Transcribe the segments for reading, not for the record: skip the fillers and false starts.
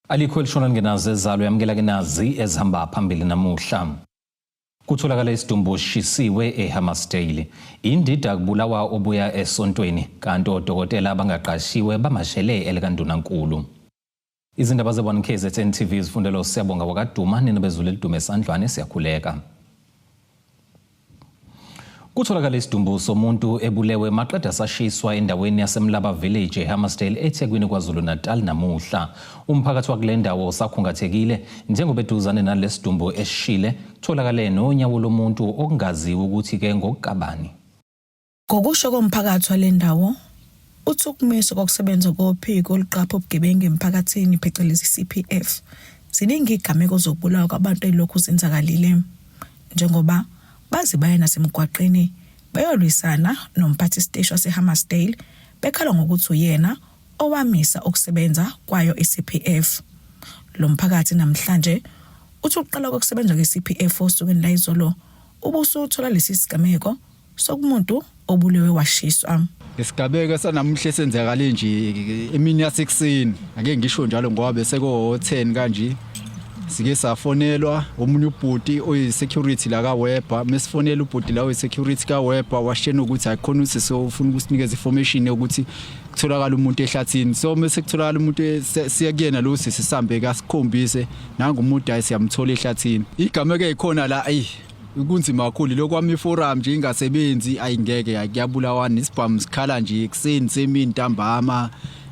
Alikho elishona lingenazo ezalo yamukela ke nazi ezihamba phambili namuhla. Kutholakala isidumbu shisiwe eHammarsdale. Indida kubulawa obuya esontweni kanti odokotela abangaqashiwe bamashele elikaNdunankulu. Izindaba ze-1 KZN TV zifundelwa uSiyabonga wakaduma nina bezulu elidume esandlwane siyakhuleka. Kutholakala isidumbu somuntu ebulewe maqeda sashiswa endaweni yaseMlaba Village eHammarsdale eThekwini KwaZulu-Natal namuhla. Umphakathi wakule ndawo usakhungathekile njengoba eduzane nalesidumbu esishile kutholakale nonyawo lomuntu okungaziwa ukuthi ke ngokukabani. Ngokusho komphakathi wale ndawo, uthi ukumiswa kokusebenza kophiko oluqapha ubugebengu emphakathini phecelezi CPF, ziningi izigameko zokubulawa kwabantu elokhu zenzakalile njengoba baze baya nasemgwaqeni beyolwisana nomphathi siteshi waseHammarsdale bekhala ngokuthi uyena owamisa ukusebenza kwayo iCPF. Lo mphakathi namhlanje uthi ukuqala kokusebenza kwe-CPF osukwini layizolo ubusuthola lesi sigameko sokumuntu obulewe washiswa. Isigabeko sanamuhla esenzakale nje emini yasekuseni, ake ngisho njalo ngoba bese ko 10 kanje. Sike safonelwa omunye ubhuti oyi-security la kaWebber, mesifonela ubhuti la oyi-security kaWebber washena ukuthi ayikhona ukuthi sofuna ukusinikeza information yokuthi kutholakala umuntu ehlathini. So mase kutholakala umuntu siya kuyena lo sisi sisambe kasikhombise nanga umuntu ayi siyamthola ehlathini. Igama ke ikhona la ayi kunzima kakhulu lokwami iforum nje ingasebenzi ayingeke kuyabulawana isibhamu sikhala nje ekuseni semini ntambama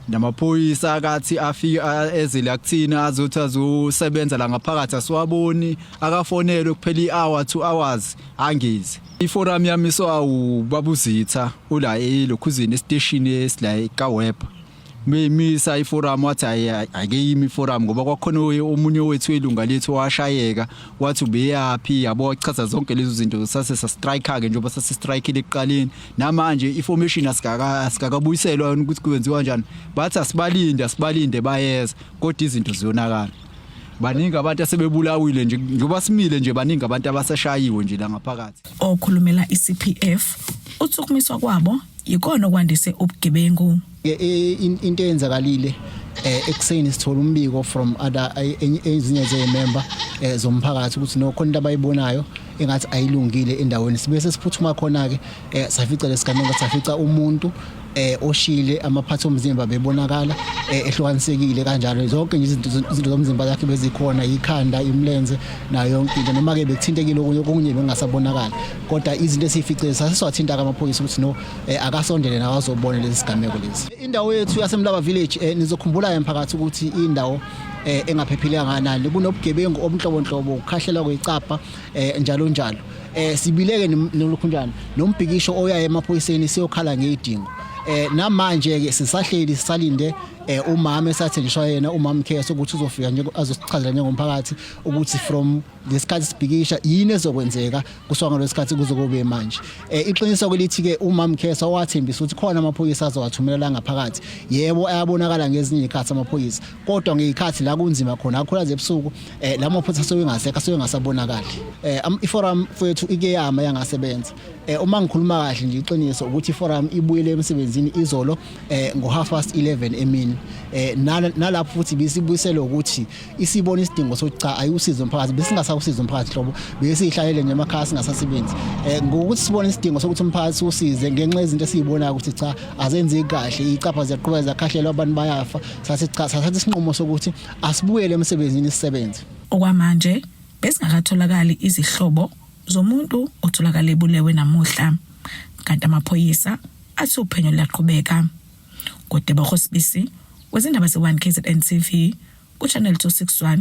namaphoyisa akathi afike eze la kuthina azothi azosebenza la ngaphakathi asiwaboni akafonelwe kuphela i-hour 2 hours angezi. Iforum yami so ubabuzitha ula elokhuzini esiteshini esila kaWeb meyimisa iforum wathi ake yimi iforum ngoba kwakhona omunye wethu ilunga lethu washayeka wathi ubeyaphi yabo chaza zonke lezo zinto sase sa strike ke njengoba sase strike ekuqaleni namanje information asikaka asikakabuyiselwa yona ukuthi kwenziwa kanjani bathi asibalinde asibalinde bayeza kodwa izinto ziyonakala. Baningi abantu asebebulawile nje njengoba simile nje baningi abantu abasashayiwe nje la ngaphakathi. Okhulumela iCPF uthi ukumiswa kwabo yikona okwandise ubugebengu. Into eyenzakalile ekuseni sithola umbiko from other ezinye zey'member zomphakathi ukuthi no khona into abayibonayo engathi ayilungile endaweni. Sibe sesiphuthuma khona-ke safica lesigameko, safica umuntu oshile, amaphathi omzimba bebonakala ehlukanisekile kanjalo, zonke nje izinto zomzimba zakhe bezikhona, ikhanda, imilenze nayo yonke into, noma-ke bekuthintekile okunye okunye bengasabonakala, kodwa izinto esiyificile sasesiwathinta-ke amaphoyisa ukuthi no akasondele nawo azobona lesi sigameko lesi. Indawo yethu yaseMlaba Village nizokhumbula emphakathi ukuthi indawo engaphephile kangakanani, kunobugebengu obunhlobonhlobo, ukukhahlela kwecapha njalo njalo. Sibileke nolokhunjana nombhikisho oya emaphoyiseni siyokhala ngezidingo. Namanje ke sisahleli sisalinde umama esathenjiswa yena umama Mkheso ukuthi uzofika nje azosichazela njengomphakathi ukuthi from lesikhathi sibhikisha yini ezokwenzeka kusuka ngalesikhathi kuze kube manje. Iqiniso kwelithi ke umama Mkheso wathembisa ukuthi khona amaphoyisa azowathumela la ngaphakathi. Yebo ayabonakala ngezinye izikhathi amaphoyisa, kodwa ngezikhathi la kunzima khona kakhulukazi ebusuku la maphoyisa asuke engasekho, asuke engasabonakali. Iforum fethu ike yama yangasebenza. Uma ngikhuluma kahle nje iqiniso ukuthi iforum ibuyele emsebenzini izolo ngo 11:30 emini. Nalapho futhi bisibuyisele ukuthi isibona isidingo sokuthi cha ayiwusizo umphakathi, besingasawusiza umphakathi hlobo, besihlalele nje emakhaya singasasebenzi. Ngokuthi sibone isidingo sokuthi umphakathi usize ngenxa yezinto esizibonayo ukuthi cha azenzeki kahle, icapha ziyaqhubeka ziyakhahlelwa, abantu bayafa, sathi cha sathatha isinqumo sokuthi asibuyele emsebenzini sisebenze. Okwamanje bezingakatholakali izihlobo zomuntu otholakale ebulewe namuhla, kanti amaphoyisa athi uphenyo luyaqhubeka. Ngotebogo Sibisi wezindaba ze-1 KZN TV ku-Channel 261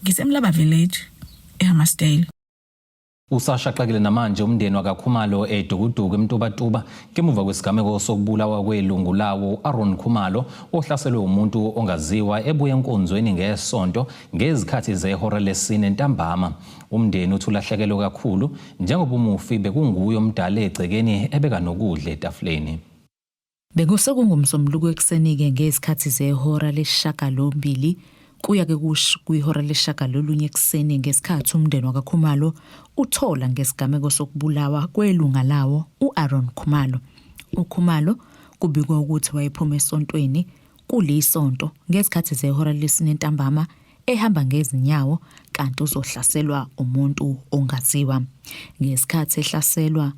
ngiseMlaba Village eHammarsdale. Usashaqekile namanje umndeni wakaKhumalo eDukuduku eMtubatuba ngemuva kwesigameko sokubulawa kwelungu lawo u-Aaron Khumalo ohlaselwe umuntu ongaziwa ebuya enkonzweni ngesonto ngezikhathi zehora lesine ntambama. Umndeni uthi ulahlekelwe kakhulu njengoba umufi bekunguye omdala egcekeni ebeka nokudla etafuleni. Bekusekungumsombuluko ekuseni-ke ngezikhathi zehora lesishagalombili kuya-ke kwihora lesishagalolunye ekuseni ngesikhathi umndeni wakaKhumalo uthola ngesigameko sokubulawa kwelunga lawo u-Aaron Khumalo. UKhumalo kubikwa ukuthi wayephuma esontweni. Kulisonto ngezikhathi zehora lesine ntambama ehamba ngezinyawo kanti uzohlaselwa umuntu ongaziwa. Ngesikhathi ehlaselwa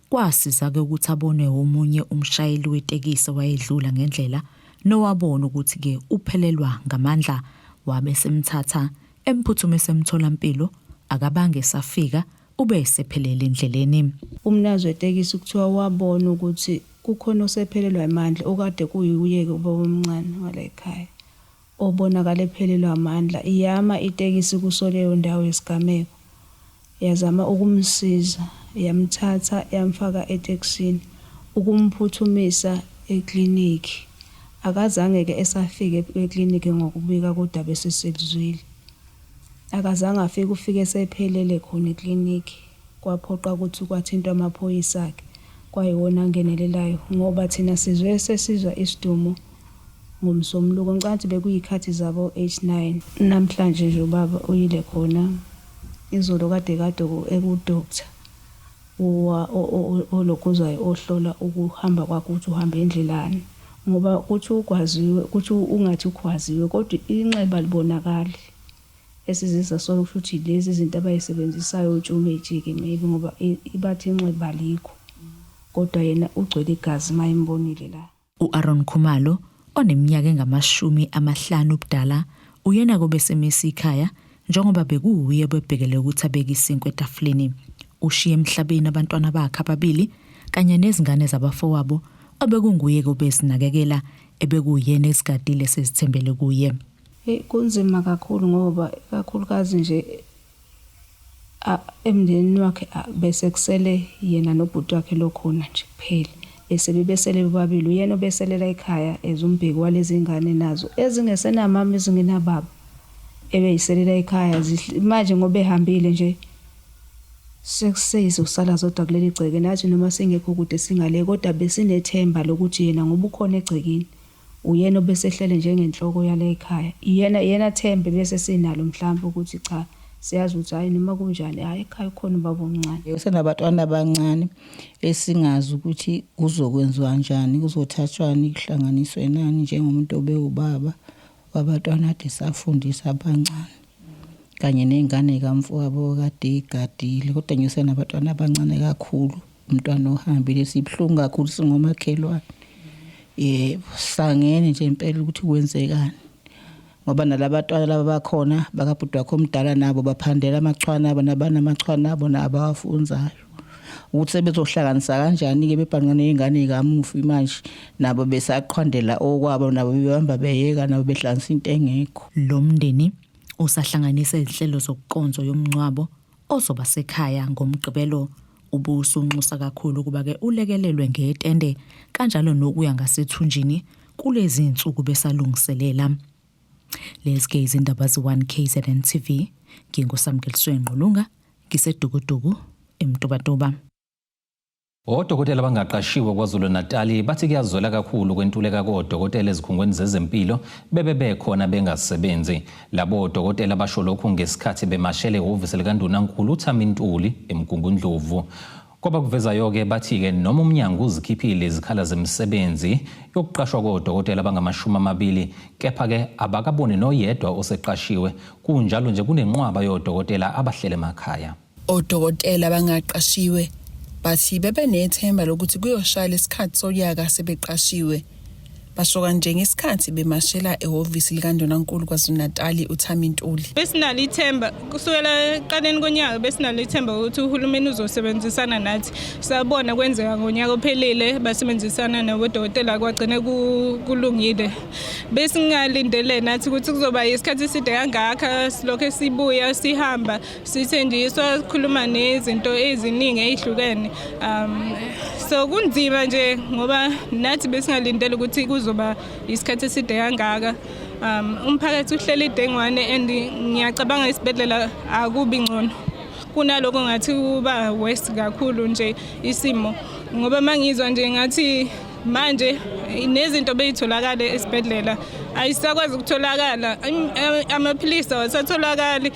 kwasiza-ke ukuthi abonwe omunye umshayeli wetekisi owayedlula ngendlela nowabona ukuthi-ke uphelelwa ngamandla wabe esemthatha emphuthumisa emtholampilo akabange esafika ube esephelele endleleni. Umnikazi wetekisi kuthiwa wabona ukuthi kukhona osephelelwa amandla okade kuyuye-ke ubaba omncane wala ekhaya obonakala ephelelwa amandla. Yama itekisi kuso leyo ndawo yesigameko yazama ukumsiza yamthatha yamfaka etekisini ukumphuthumisa eklinikhi. Akazange-ke esafika eklinikhi ngokubika kodaba esesiluzwile. Akazange afike ufike esephelele khona eklinikhi. Kwaphoqa ukuthi kwathintwa amaphoyisa-ke kwayiwona angenelelayo ngoba thina sizwe sesizwa isidumo ngoMsombuluko. Ngicabanga ukuthi bekuyikhathi zabo-eight nine. Namhlanje nje ubaba uyile khona izolo kade kade eku-doctor olokhuzwayo ohlola ukuhamba kwakhe ukuthi uhamba endlelani ngoba kuthi ugwaziwe kuthi ungathi ukhwaziwe kodwa inxeba libonakali. Esize sasola kusho ukuthi lezi zinto abayisebenzisayo otshumetshi-ke maybe ngoba bathi inxeba alikho kodwa yena ugcwele igazi uma embonile la. U-Aaron Khumalo oneminyaka engama-50 ubudala uyena kobesemisa ikhaya njengoba bekuwuye obebhekele ukuthi abeke isinkwa etafuleni. Ushiye emhlabeni abantwana bakhe ababili kanye nezingane zabafowabo obekunguye obezinakekela ebekuyena ezigadile sezithembele kuye. Eyi kunzima kakhulu ngoba ikakhulukazi nje emndenini wakhe bese kusele yena nobhuti wakhe lo khona nje kuphela. Bese bebesele bobabili uyena obeselela ekhaya as umbheki walezi ngane nazo ezingesenamama ezingenababa ebeyiselela ekhaya manje ngoba ehambile nje sesizosala zodwa kuleli gceke nathi noma singekho kude singale kodwa besinethemba lokuthi yena ngoba ukhona egcekeni Uyena obesehlele njengenhloko yala ekhaya. Iyena iyena themba ebese sinalo mhlampe ukuthi cha siyazi ukuthi hhayi noma kunjani hhayi ekhaya ukhona ubaba omncane. Usenabatwana abancane esingazi ukuthi kuzokwenziwa njani, kuzothathwani kuhlanganiswe nani njengomuntu obewubaba wabatwana ade safundisa abancane kanye ney'ngane kamfowabo kade ey'gadile kodwa nje usenabatwana abancane kakhulu. Umntwana ohambile sibuhlungu kakhulu singomakhelwane. Yebo, sangene nje impela ukuthi kwenzekani. Ngoba nalabatwana laba bakhona bakabhuti wakho omdala nabo baphandela amachwane abo nabanamachwane abo nabawafunzayo. Ukuthi sebezohlanganisa kanjani-ke bebhanqa ney'ngane y'kamufi manje nabo besaqhwandela okwabo nabo bebamba beyeka nabo behlanganisa into engekho. Lo mndeni usahlanganisa izinhlelo zokukonzo yomngcwabo ozoba sekhaya ngoMgqibelo ubusunxusa kakhulu ukuba-ke ulekelelwe ngetende kanjalo nokuya ngasethunjini kulezi zinsuku besalungiselela. Lezi ke izindaba ze-1 KZN TV. NginguSamkeliswe Ngqulunga, ngiseDukuduku, eMtubatuba. Odokotela abangaqashiwe KwaZulu-Natali bathi kuyazwela kakhulu ukwentuleka kodokotela ezikhungweni zezempilo bebe bekhona bengasebenzi. Labo dokotela basho lokhu ngesikhathi bemashele ehhovisi likaNdunankulu uThami Ntuli eMgungundlovu. Kwabakuvezayo-ke bathi-ke noma umnyango uzikhiphile izikhala zemisebenzi yokuqashwa kodokotela abangama-20 kepha-ke abakaboni noyedwa oseqashiwe kunjalo nje kunenqwaba yodokotela abahlele emakhaya. Odokotela abangaqashiwe bathi bebenethemba lokuthi kuyoshaya lesikhathi sonyaka sebeqashiwe. Basho kanje ngesikhathi bemashela ehhovisi likaNdunankulu KwaZulu-Natali uThami Ntuli. Besinalo ithemba kusukela ekuqaleni konyaka besinalo ithemba ukuthi uhulumeni uzosebenzisana nathi. Sabona kwenzeka ngonyaka ophelile basebenzisana nabodokotela kwagcine kulungile. Besingalindele nathi ukuthi kuzoba isikhathi eside kangaka silokhe sibuya sihamba sithenjiswa sikhuluma nezinto eziningi ezihlukene so kunzima nje ngoba nathi besingalindele ukuthi kuzoba isikhathi eside kangaka. Umphakathi uhleli idengwane and ngiyacabanga isibhedlela akubi ngcono kunaloko, ngathi kuba worse kakhulu nje isimo ngoba mangizwa nje ngathi manje nezinto beyitholakala esibhedlela. Ayisakwazi ukutholakala, amaphilisi awasatholakali.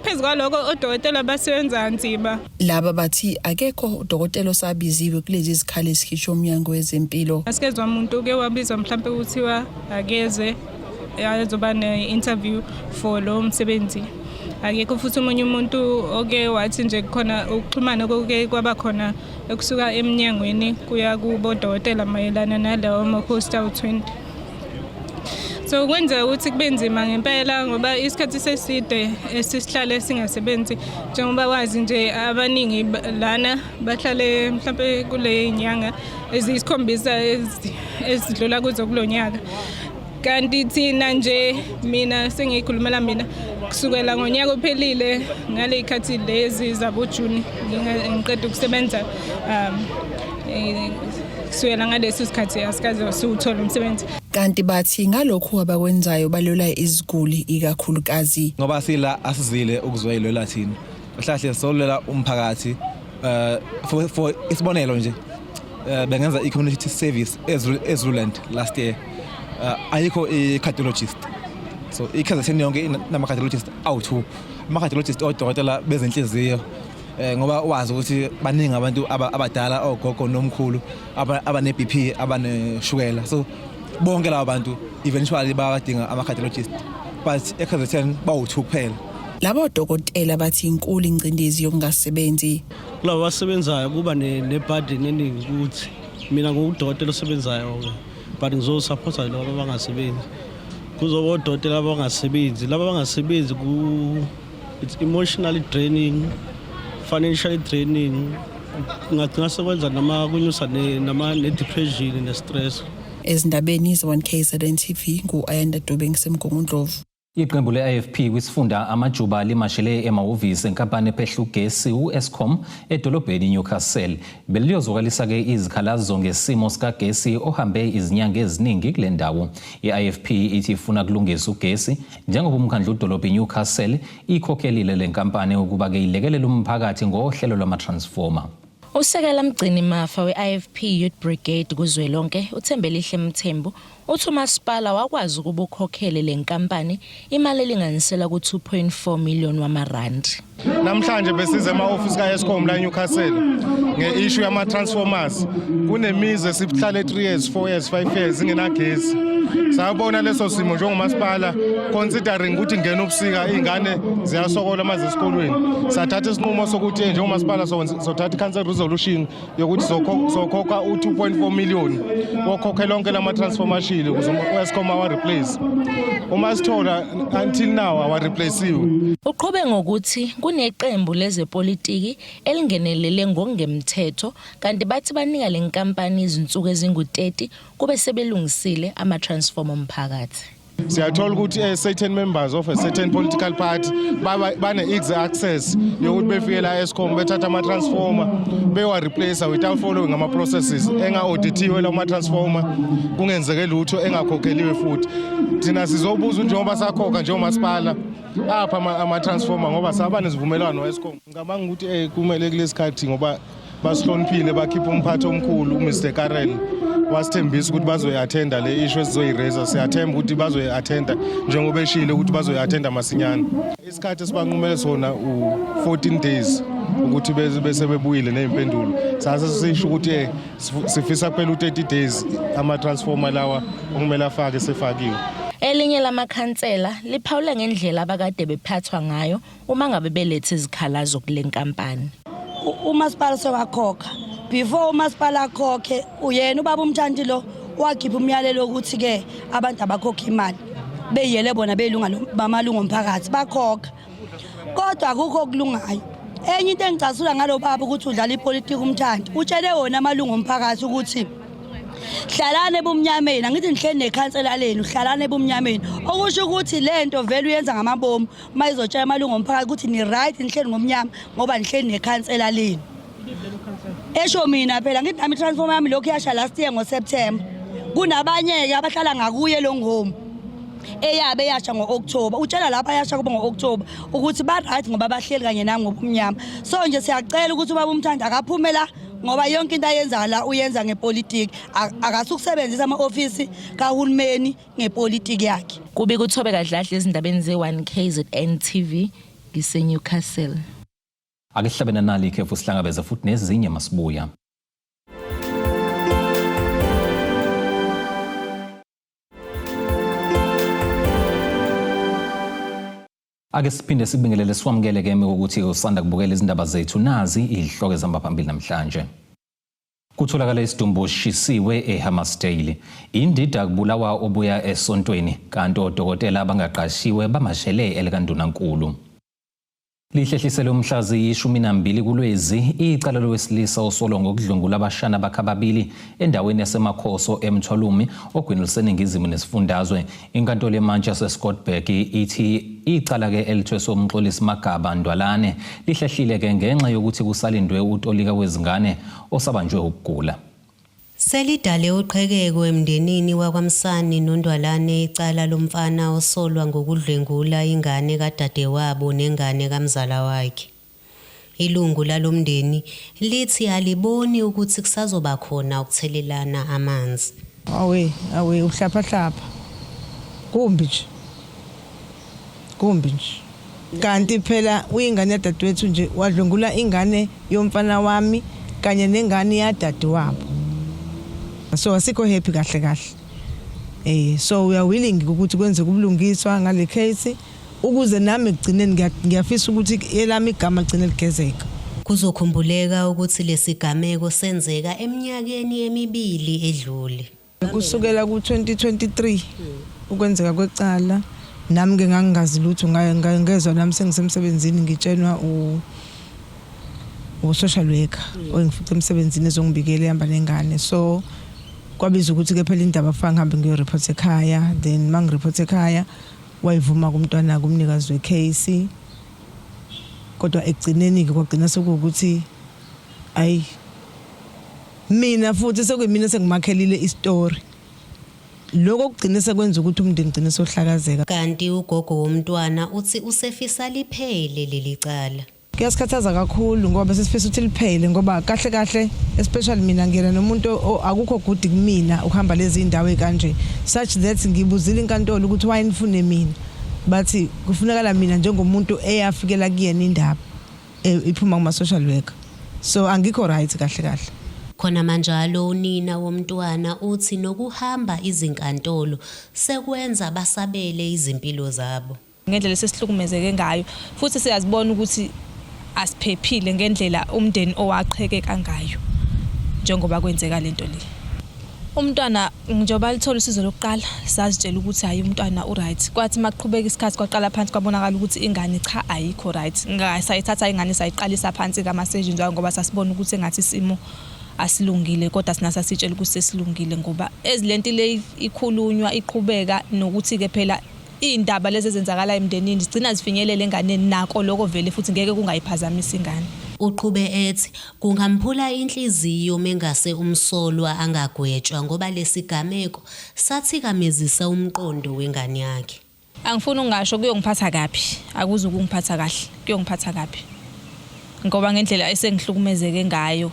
Phezu kwaloko odokotela basebenza kanzima. Laba bathi akekho udokotela osabiziwe kulezi zikhalo ezikhishwe umnyango wezempilo. Asikezwa umuntu uke wabizwa mhlampe kuthiwa akeze azoba ne-interview for lo msebenzi. Akekho futhi omunye umuntu oke wathi nje khona ukuxhumana koke kwaba khona ekusuka emnyangweni kuya kubodokotela mayelana nalawo ma-post awu-20. So kwenzeka ukuthi kube nzima ngempela ngoba isikhathi seside esisihlale singasebenzi, njengoba wazi nje abaningi lana bahlale mhlampe kule nyanga eziyisikhombisa ezidlula kuzo kulo nyaka. Kanti thina nje, mina sengiyikhulumela mina, kusukela ngonyaka ophelile ngale ikhathi lezi zaboJuni ngiqeda ukusebenza, kusukela ngaleso sikhathi asikaze siwuthole umsebenzi. Kanti bathi ngalokhu abakwenzayo balwela iziguli ikakhulukazi. Ngoba sila asizile ukuzoyilwela thina, kahle solwela umphakathi. For isibonelo nje, bengenza i-community service eZululand last year, ayikho i-cardiologist. So i-KZN yonke inama-cardiologist awu-2, ama-cardiologist odokotela bezenhliziyo, ngoba wazi ukuthi baningi abantu abadala, ogogo nomkhulu abane-BP, abaneshukela. So bonke laba bantu eventually bayadinga ama-cardiologist, but e-KZN bawu-2 kuphela. Labo dokotela bathi inkulu ingcindezi yokungasebenzi. Kulabo abasebenzayo kuba ne-burden eningi ukuthi mina ngudokotela osebenzayo-ke, but ngizosupport-a laba abangasebenzi. Kuzoba odokotela abangasebenzi, laba abangasebenzi it's emotionally draining, financially draining, kungagcina sekwenza nama kunyusa nama ne-depression ne-stress. Ezindabeni ze-1 KZN TV, ngu-Ayanda Dube, ngiseMgungundlovu. Iqembu le-IFP kwisifunda Amajuba limashele emahhovisi enkampani ephehla ugesi u-Eskom edolobheni iNewcastle. Beliyozwakalisa-ke izikhalazo ngesimo sikagesi ohambe izinyanga eziningi kule ndawo. I-IFP ithi ifuna kulungisa ugesi njengoba umkhandlu udolobha iNewcastle ikhokhelile le nkampani ukuba-ke ilekelele umphakathi ngohlelo lwama-transformer. Usekela mgcini mafa we-IFP Youth Brigade kuzwelonke uThembelihle Mthembu uthi umasipala wakwazi ukuba ukhokhele le nkampani imali elinganisela ku-2.4 million wamarandi. Namhlanje besize ema-ofisi ka-Eskom la Newcastle nge-issue yama-transformers. Kunemizi esihlale 3 years, 4 years, 5 years ingenagesi. Sabona leso simo njengomasipala, considering ukuthi ngena ubusika, iy'ngane ziyasokola maze esikolweni. Sathatha isinqumo sokuthi njengomasipala sothatha i-council resolution yokuthi sokhokha u-2.4 million wokhokhela onke lama-transformer ashile ukuze u-Eskom awa-replace. Uma sithola until now awa-replace-iwe. Uqhube ngokuthi kuneqembu lezepolitiki elingenelele ngokungemthetho, kanti bathi banika le nkampani izinsuku ezingu-30 kube sebelungisile ama-transformer omphakathi. Siyathola ukuthi certain members of a certain political party bane-easy access yokuthi befike la Eskom bethatha ama-transformer bewa-replace without following ama-processes, enga-audithiwe lawo ma-transformer, kungenzeke lutho, engakhokheliwe futhi. Thina sizobuza, njengoba sakhokha njengomasipala, apha ama-transformer, ngoba saba nesivumelwano no-Eskom. Ngicabanga ukuthi kumele kulesikhathi, ngoba basihloniphile, bakhipha umphathi omkhulu uMr Karen, wasithembisa ukuthi bazoyi-attenda le issue esizoyi-raise. Siyathemba ukuthi bazoyi-attenda njengoba eshilo ukuthi bazoyi-attenda masinyane. Isikhathi esibanqumele sona u-14 days ukuthi bese bebuyile ney'mpendulo. Sase sisho ukuthi sifisa kuphela u-30 days ama-transformer lawa okumele afake sefakiwe. Elinye lamakhansela liphawula ngendlela abakade bephathwa ngayo uma ngabe belethe izikhalazo kule nkampani. Umasipala sewakhokha. Before umasipala akhokhe, uyena ubaba uMthanti lo wakhipha umyalelo ukuthi-ke abantu abakhokhe imali beyiyele bona belunga bamalungu omphakathi, bakhokha, kodwa akukho okulungayo. Enye into engicasula ngalo baba ukuthi udlala ipolitiki. UMthanti utshele wona amalungu omphakathi ukuthi hlalani ebumnyameni, angithi nihleli nekhansela lenu, hlalani ebumnyameni, okusho ukuthi le nto vele uyenza ngamabomu uma izotshela amalungu omphakathi ukuthi ni-right nihleli ngomnyama ngoba nihleli nekhansela lenu. Esho mina phela, ngithi nami i-transformer yami lokhu yasha last year ngoSeptember. Kunabanye-ke abahlala ngakuye long home eyabe yasha ngo-October. Utshela lapha yasha kubo ngo-October ukuthi ba-right ngoba bahleli kanye nami ngobumnyama. So nje siyacela ukuthi ubaba uMthandi akaphume la. Ngoba yonke into ayenza la uyenza ngepolitiki, akasukusebenzisa ama-ofisi kahulumeni ngepolitiki yakhe. Kubika uThobeka Dladla ezindabeni ze-1 KZN TV ngiseNewcastle. Ake sihlabe nanali ikhefu sihlangabeze futhi nezinye masibuya. Ake siphinde sikubingelele siwamukele ke ukuthi usanda kubukela izindaba zethu nazi izihloko ezihamba phambili namhlanje. Kutholakala isidumbu sishisiwe eHammarsdale. Indida kubulawa obuya esontweni kanti odokotela abangaqashiwe bamashele elikaNdunankulu. Lihlehliselwe umhla ziyi-12 kuLwezi icala lowesilisa osolwa ngokudlwengula abashana bakhe ababili endaweni yaseMakhoso eMthwalume ogwini oluseningizimu nesifundazwe. Inkantolo yemantshi yaseScottburgh ithi icala-ke elithweswe uMxolisi Magaba Ndwalane lihlehlile-ke ngenxa yokuthi kusalindwe utolika wezingane osabanjwe ukugula. Selidale uqhekeko emndenini wakwaMsani noNdwalane icala lomfana osolwa ngokudlwengula ingane kadadewabo nengane kamzala wakhe. Ilungu lalo mndeni lithi aliboni ukuthi kusazoba khona ukuthelelana amanzi. Awe, awe uhlaphahlapha. Kumbi nje. Kumbi nje. Kanti phela uyingane yadadewethu nje wadlwengula ingane yomfana wami kanye nengane yadadewabo. So asikho happy kahle kahle. Eh so we are willing ukuthi kwenzeke ubulungiswa ngale case ukuze nami ekugcineni ngiyafisa ukuthi elami igama ligcine ligezeka. Kuzokhumbuleka ukuthi lesigameko senzeka eminyakeni emibili edlule. Kusukela ku-2023 ukwenzeka kwecala nami ke ngangingazi lutho ngezwa nami sengisemsebenzini ngitshenwa u-social worker oyengifica emsebenzini ezongibikela ehamba nengane. So kwabiza ukuthi ke phela indaba kufanele ngihambe ngiyo-report ekhaya, then uma ngireport ekhaya wayivuma kumntwana kumnikazi wecase, kodwa ekugcineni-ke kwagcina sekuwukuthi ayi mina futhi sekuyimina sengimakhelile istory. Lokho kugcine sekwenza ukuthi umndeni ugcine sohlakazeka. Kanti ugogo womntwana uthi usefisa liphele leli cala. Kuyasikhathaza kakhulu ngoba sesifisa ukuthi liphele ngoba kahle kahle especially mina ngiyena nomuntu akukho good kumina ukuhamba lezi indawo ezikanje, such that ngibuzile inkantolo ukuthi why nifune mina, bathi kufunekala mina njengomuntu eyafikela kuyena indaba iphuma kuma social worker, so angikho right kahle kahle. Khona manjalo unina womntwana uthi nokuhamba izinkantolo sekwenza basabele izimpilo zabo. Ngendlela esesihlukumezeke ngayo futhi siyazibona ukuthi asiphephile ngendlela umndeni owaqhekeka ngayo njengoba kwenzeka lento le. Umntwana njengoba lithola usizo lokuqala sazitshela ukuthi hayi umntwana uright, kwathi makuqhubeka isikhathi kwaqala phansi kwabonakala ukuthi ingane cha ayikho right. Sayithatha ingane sayiqalisa phansi kama-surgeons wayo ngoba sasibona ukuthi engathi isimo asilungile, kodwa sina sasitshela ukuthi sesilungile ngoba ezilento le ikhulunywa iqhubeka nokuthi-ke phela iy'ndaba lezi ezenzakalayo emndenini zigcina zifinyelele enganeni, nako lokho vele futhi ngeke kungayiphazamisa ingane. Uqhube ethi kungamphula inhliziyo mengase umsolwa angagwetshwa ngoba lesigameko sathikamezisa umqondo wengane yakhe. Angifuni ukungasho kuyongiphatha kabi, akuzukungiphatha kahle, kuyongiphatha kabi ngoba ngendlela esengihlukumezeke ngayo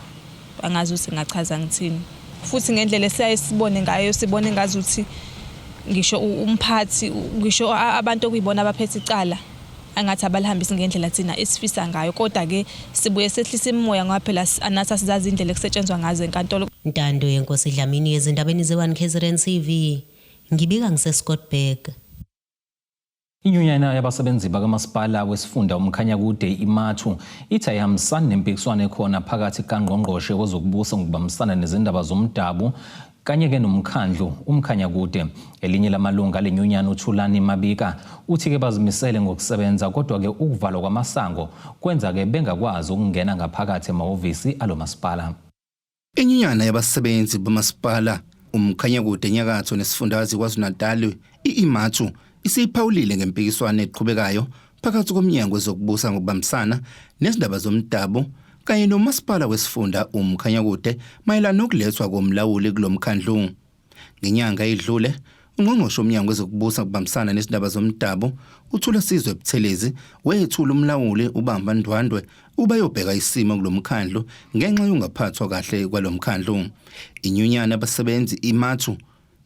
angazi ukuthi ngingachaza ngithini. Futhi ngendlela esiyaye sibone ngayo sibone ngazuthi ngisho umphathi ngisho abantu okuyibona abaphethe icala angathi abalihambisi ngendlela thina esifisa ngayo, kodwa-ke sibuye sehlisa imimoya ngoba phela anathi asizazi indlela ekusetshenzwa ngazo enkantolo. Ntando Yenkosi Dlamini ezindabeni ze-1 KZN TV, ngibika ngiseScottburgh. Inyunyana yabasebenzi bakamasipala wesifunda uMkhanyakude iMathu ithi ayihambisani nempikiswano ekhona phakathi kukangqongqoshe wezokubusa ngokubambisana nezindaba zomdabu kanye-ke nomkhandlu uMkhanyakude. Elinye lamalungu ale nyunyana uThulani Mabika uthi-ke bazimisele ngokusebenza kodwa-ke ukuvalwa kwamasango kwenza-ke bengakwazi ukungena ngaphakathi emahhovisi alo masipala. Inyunyana yabasebenzi bamasipala uMkhanyakude enyakatho nesifundazwe KwaZulu-Natal i-IMATU isiyiphawulile ngempikiswano eqhubekayo phakathi komnyango wezokubusa ngokubambisana nezindaba zomdabu kanye nomasipala wesifunda uMkhanyakude mayelana nokulethwa komlawuli kulo mkhandlu. Ngenyanga edlule, Ungqongqoshe womnyango wezokubusa kubambisana nezindaba zomdabu uThulasizwe Buthelezi wethula umlawuli uBamba Ndwandwe ukuba ayobheka isimo kulo mkhandlu ngenxa yokungaphathwa kahle kwalo mkhandlu. Inyunyana yabasebenzi iMathu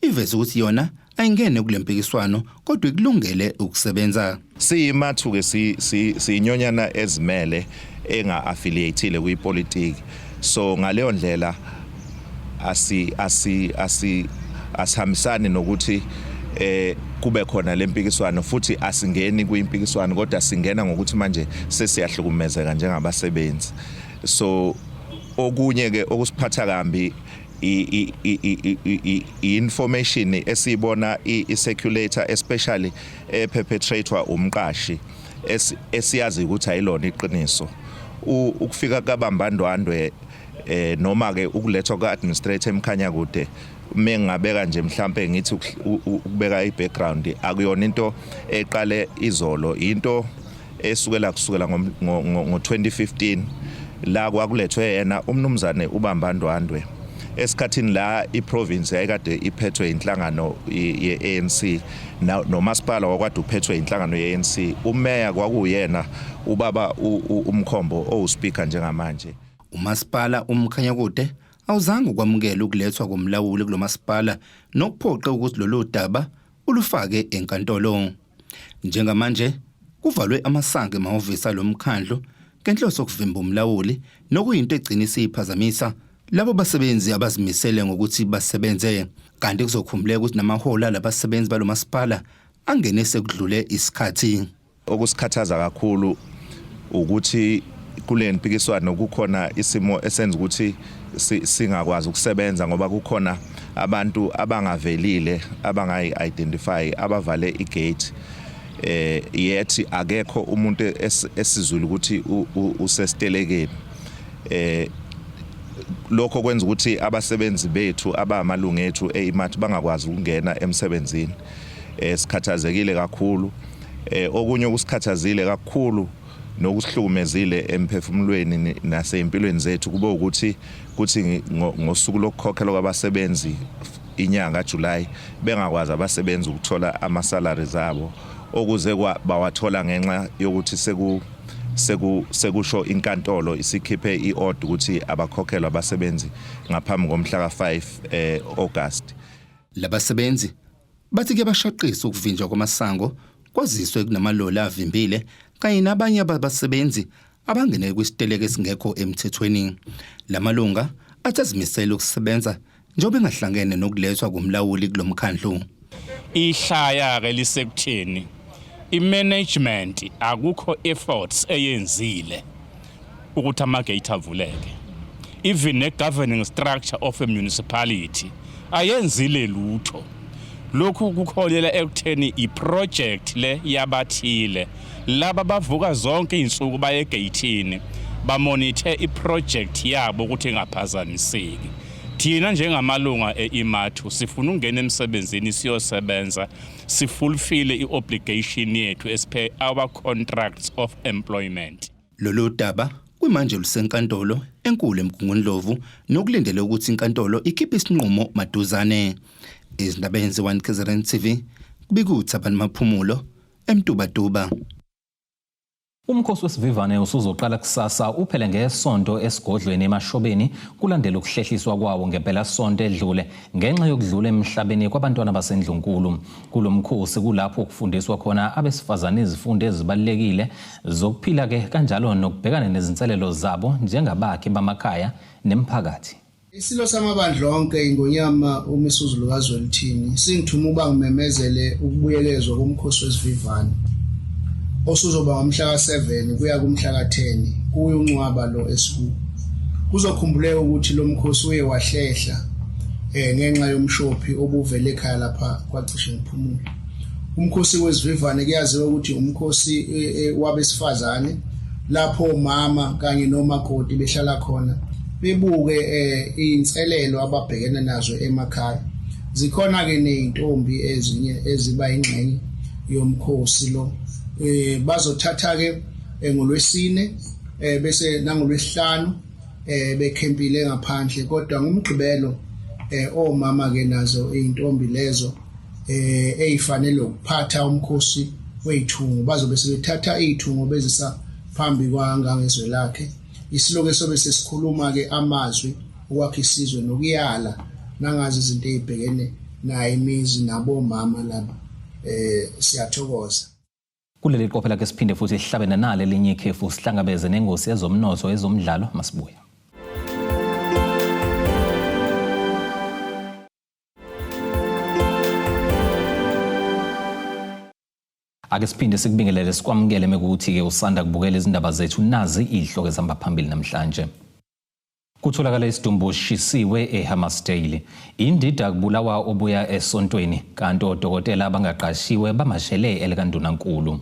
iveze ukuthi yona ayingene kule mpikiswano kodwa ikulungele ukusebenza. Siyimathu-ke siyinyonyana ezimele enga-affiliatile kwipolitiki so ngaleyo ndlela asi asi asi asihambisani nokuthi eh kube khona lempikiswano futhi asingeni kuyimpikiswano kodwa singena ngokuthi manje sesiyahlukumezeka njengabasebenzi so okunye ke okusiphatha kambi i-information esiyibona i-circulator especially eperpetrator umqashi esiyazi ukuthi ayilona iqiniso ukufika kabambandwandwe eh noma ke ukulethwa ka-administrator emkhanya kude mengingabeka nje mhlambe ngithi ukubeka i-background akuyona into eqale izolo into esukela kusukela ngo-2015 la kwakulethwe yena umnumzane uBambandwandwe esikhathini la iprovince yayikade iphethwe inhlangano ye-ANC nomasipala wakwade uphethwe inhlangano ye-ANC umeya kwakuyena ubaba uMkhombo owuspeaker njengamanje. Umasipala uMkhanyakude awuzange ukwamukele ukulethwa komlawuli kulomasipala nokuphoqe ukuthi lolu daba ulufake enkantolo. Njengamanje kuvalwe amasango emahhovisi alo mkhandlu ngenhloso yokuvimba umlawuli nokuyinto egcina isiphazamisa labo basebenzi abazimisele ngokuthi basebenze kanti kuzokhumbuleka ukuthi namaholo alabasebenzi balomasipala angene sekudlule isikhathi. Okusikhathaza kakhulu ukuthi kule mpikiswano kukhona isimo esenza ukuthi singakwazi ukusebenza ngoba kukhona abantu abangavelile abangayi-identify abavale igate eh yethi akekho umuntu esizwile ukuthi usesitelekeni eh lokho kwenza ukuthi abasebenzi bethu abamalungu ethu eIMAT bangakwazi ukungena emsebenzini eh sikhathazekile kakhulu eh okunye okusikhathazile kakhulu nokusihlukumezile emphefumulweni nasey'mpilweni zethu kube ukuthi kuthi ngosuku lokukhokhelwa kwabasebenzi inyanga kaJuly bengakwazi abasebenzi ukuthola ama-salaries abo okuze bawathola ngenxa yokuthi seku seku sekusho inkantolo isikhiphe i-order ukuthi abakhokhelwe abasebenzi ngaphambi komhla ka-5 eh, August. Labasebenzi Bathi kuyabashaqisa ukuvinjwa kwamasango kwaziswe kunamaloli avimbile kanye nabanye abasebenzi abangene kwisiteleka esingekho emthethweni. Lamalunga athi azimisele ukusebenza njengoba engahlangene nokulethwa komlawuli kulomkhandlu. Ihlaya ke lisekutheni i-management akukho efforts eyenzile ukuthi ama-gate avuleke even ne-governing structure of a municipality ayenzile lutho lokhu kukholela ekutheni i-project le yabathile laba bavuka zonke izinsuku baye egeyithini bamonithe i-project yabo ukuthi ingaphazamiseki thina njengamalunga e-imathu sifuna ukungena emsebenzini siyosebenza sifulfile i-obligation yethu esiphe our contracts of employment. Lolu daba kwimanje lusenkantolo enkulu eMgungundlovu nokulindele ukuthi inkantolo ikhiphe isinqumo maduzane. Izindaba ze-1 KZN TV kubika uThabani Maphumulo eMtubatuba. Umkhosi wesivivane usuzoqala kusasa uphele ngesonto esigodlweni eMashobeni kulandela ukuhlehliswa kwawo ngempelasonto edlule ngenxa yokudlula emhlabeni kwabantwana baseNdlunkulu. Kulo mkhosi kulapho kufundiswa khona abesifazane izifundo ezibalulekile zokuphila-ke kanjalo nokubhekana nezinselelo zabo njengabakhi bamakhaya nemiphakathi. Isilo samabandla onke iNgonyama uMisuzulu kaZwelithini singithuma ukuba ngimemezele ukubuyekezwa komkhosi wesivivane osuzoba ngomhla ka-7 kuya kumhla ka-10 kuyo uNcwaba lo esikuwo. Kuzokhumbuleka ukuthi lo mkhosi uye wahlehla eh ngenxa yomshophi obuvele ekhaya lapha kwacishe ngiphumule. Umkhosi wezivivane kuyaziwa ukuthi umkhosi eh, eh, wabesifazane lapho omama kanye nomakoti behlala khona bebuke eh, iy'nselelo ababhekene nazo emakhaya. Zikhona ke nezintombi ezinye eziba ingxenye yomkhosi lo. Eh bazothatha ke ngolwesine eh bese nangolwesihlanu eh bekhempile ngaphandle kodwa ngomgqibelo eh omama ke nazo izintombi lezo eh ezifanele ukuphatha umkhosi wezithungo bazobe sebethatha izithungo bezisa phambi kwangangezwe lakhe isiloke sobe sesikhuluma ke amazwi okwakha isizwe nokuyala nangazi izinto ezibhekene nayo imizi nabomama laba eh siyathokoza. Kuleli qophela ke siphinde futhi sihlabe nanale elinye ikhefu sihlangabeze nengosi ezomnotho ezomdlalo masibuya. Ake siphinde sikubingelele sikwamukele mekuthi-ke usanda kubukela izindaba zethu nazi izihloko ezihamba phambili namhlanje. Kutholakala isidumbu sishisiwe eHammarsdale. Indida kubulawa obuya esontweni kanti odokotela abangaqashiwe bamashele elikaNdunankulu.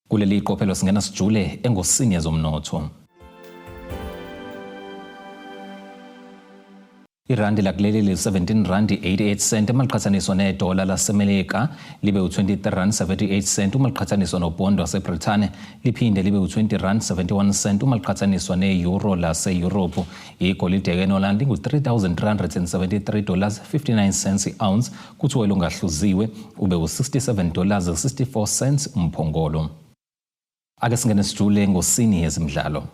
Kuleli qophelo singena sijule engosini yezomnotho. Irandi lakuleli li-17 randi 88 cent uma liqhathaniswa nedola laseMelika libe u-23 rand 78 cent uma liqhathaniswa nobhondi waseBrithani liphinde libe u-20 rand 71 cent uma liqhathaniswa ne-euro laseyurophu. Igolide-ke eNoland ingu-3373 dollars 59 cents i-ounce kuthi welungahluziwe ube u-67 dollars 64 cents umphongolo. Ake singene sijule ngosini yezimidlalo.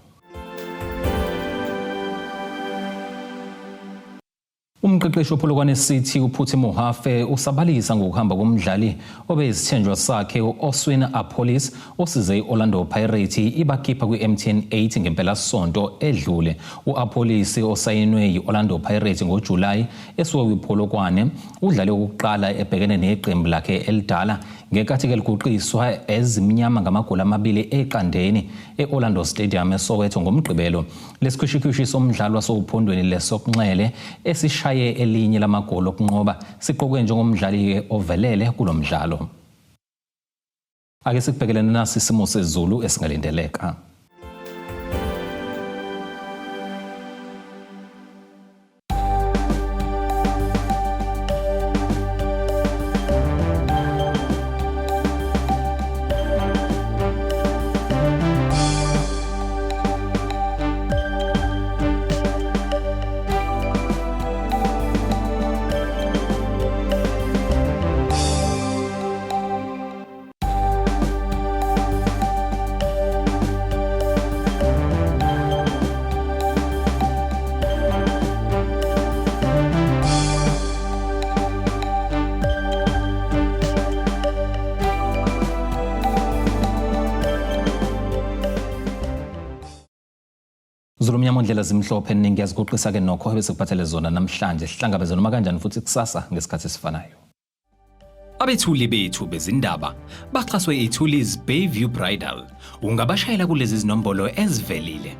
Umqeqeshi wePolokwane City uPhuthi Mohafe usabalisa ngokuhamba komdlali obeyisithenjwa sakhe u-Oswin Appollis osize i-Orlando Pirates ibakhipha kwi-MTN 8 ngempelasonto edlule. U-Appollis osayinwe yi-Orlando Pirates ngoJulayi esuka kwiPolokwane udlale okokuqala ebhekene neqembu lakhe elidala ngenkathi-ke liguqiswa ezimnyama ngamagoli amabili eqandeni e-Orlando Stadium eSoweto ngoMgqibelo. Lesikhwishikhwishi somdlalo wasowuphondweni lesokunxele esishaye elinye lamagoli okunqoba siqokwe njengomdlali-ke ovelele kulo mdlalo. Ake sikubhekelene nasi isimo sezulu esingalindeleka. Zulu mnyama ondlela zimhlophe ningi yaziguqisa ke nokho ebesikuphathele zona namhlanje sihlangabeze noma kanjani futhi kusasa ngesikhathi esifanayo. Abethuli bethu bezindaba baxhaswe iThuli's Bayview Bridal. Ungabashayela kulezi zinombolo ezivelile.